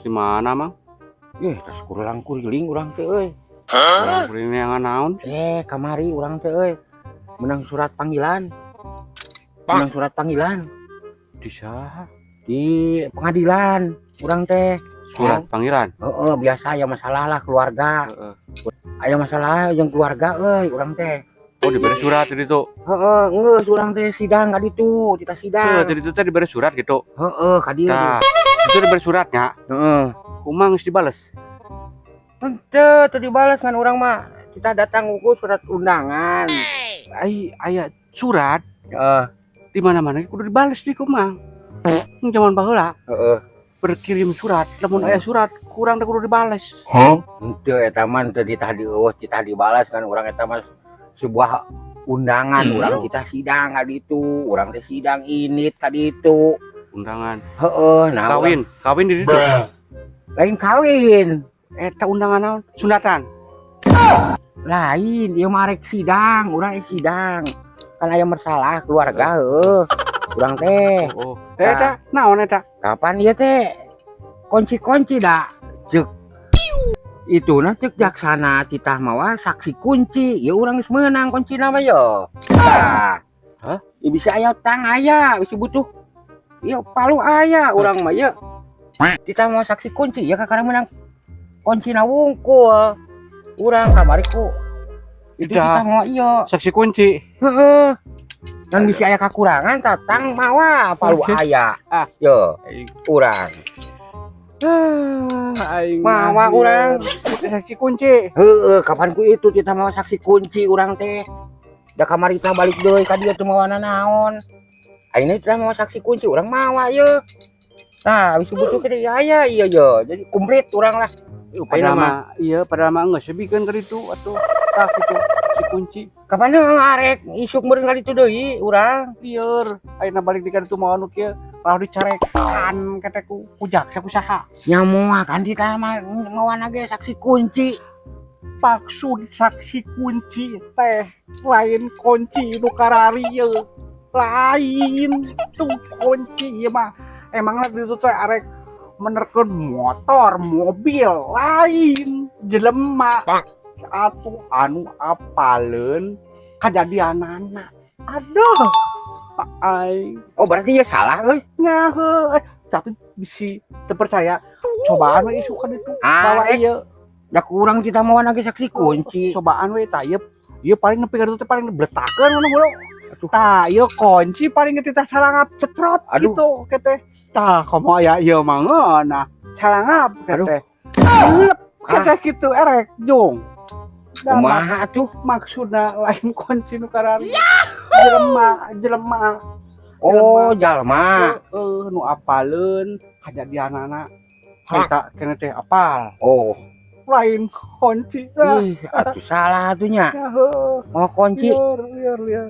Di mana, Mang? Ih, tas kurang kuriling urang teh euy. Urang kuring neangan naon? Eh, kamari urang teh euy. Menang surat panggilan. Menang surat panggilan Di saha? Di pengadilan urang teh. Surat panggilan. Heeh, biasa ya masalah lah keluarga. Heeh. Aya masalah jeung keluarga euy urang teh. Oh, diberi surat tadi tuh. Heeh, geus urang teh sidang ka ditu, kita Heeh, sidang. Tadi itu teh diberi surat gitu. Heeh, ka dieu. Nah, itu diberi suratnya. Heeh. Kumaha, geus dibales? Henteu, teu dibales kan urang mah. Kita datang ukur surat undangan. Ai aya surat Heeh, di mana-mana kudu dibales di kumaha. Zaman baheula berkirim surat, lamun aya surat kurang teh kudu dibales. Henteu, eta mah teu ditah dieuweuh, titah dibalas kan urang eta mah sebuah undangan urang kita sidang ka ditu, urang teh sidang init ka ditu. Undangan. Heeh, nah Kawin, kawin di ditu. Lain kawin. Eta undangan naon? Sunatan. Lain, ieu mah rek sidang, urang rek sidang. Kan aya masalah keluarga heuh. Urang teh. Oh, eta naon eta? Kapan ieu teh? Kunci-kunci da. Cek itu nah cek jaksana titah mawa saksi kunci, ya urang geus meunang kunci nama yo. Tah. Hah? Ya bisa aya tang aya, bisa butuh. Ya palu aya urang mah ya. Kita mau saksi kunci ya kakara menang kunci na wungkul. Urang kamari ku itu Tidak. Kita mau iya. Saksi kunci. Heeh. Dan bisa aya kakurangan tatang mawa palu aya. Ah. Yo, urang. Ah, aing Mawa mah, urang. Saksi kunci. Heeh, kapan ku itu kita mau saksi kunci urang teh. Da kamari tah balik deui ka dieu teu mawana naon. Ayeuna teh mau saksi kunci urang mawa ye. Nah, habis butuh ke ya ya iya yo. Jadi komplit urang lah. Padahal mah iya, padahal mah geus sebikeun ka ditu atuh. Tah kitu si kunci. Kapan arek isuk meureun ka ditu deui urang. Lieur, ayeuna balik di ka ditu mawa nu kieu, malah dicarekan kata ku jaksa ku saha. Nya moal kan kita mah mawana ge saksi kunci. Maksud saksi kunci teh lain kunci nu kararieu. Lain tuh kunci ieu mah. Emangna ditu teh arek menerkeun motor, mobil, lain jelema atuh anu apaleun kajadianana. Aduh, aing Oh, berarti ya salah euy. Nya heuh, eh, tapi bisi teu percaya, cobaan we isuk ka ditu. Bawa Arek ieu. Da kurang kita mawana ge saksi kunci. Cobaan we tah ieu. Ieu paling nepi ka ditu teh paling bletakeun ngono hulu. Tah, ieu kunci paling teh salangap cetrot. Aduh. Gitu ke teh. Tah, komo aya ieu mah ngeunah. Salangap ke Aduh. Teh. Lep ke teh kitu erek jung. Da, Kumaha atuh? Maksudna lain kunci nu karari. Jelema, jelema. Oh, jalma. Heeh, nu apaleun kajadianana. Harita keneh teh apal. Oh, Lain kunci lah. ih, atuh salah atuh nya. Ya heuh. Mau kunci. Lieur, lieur, lieur.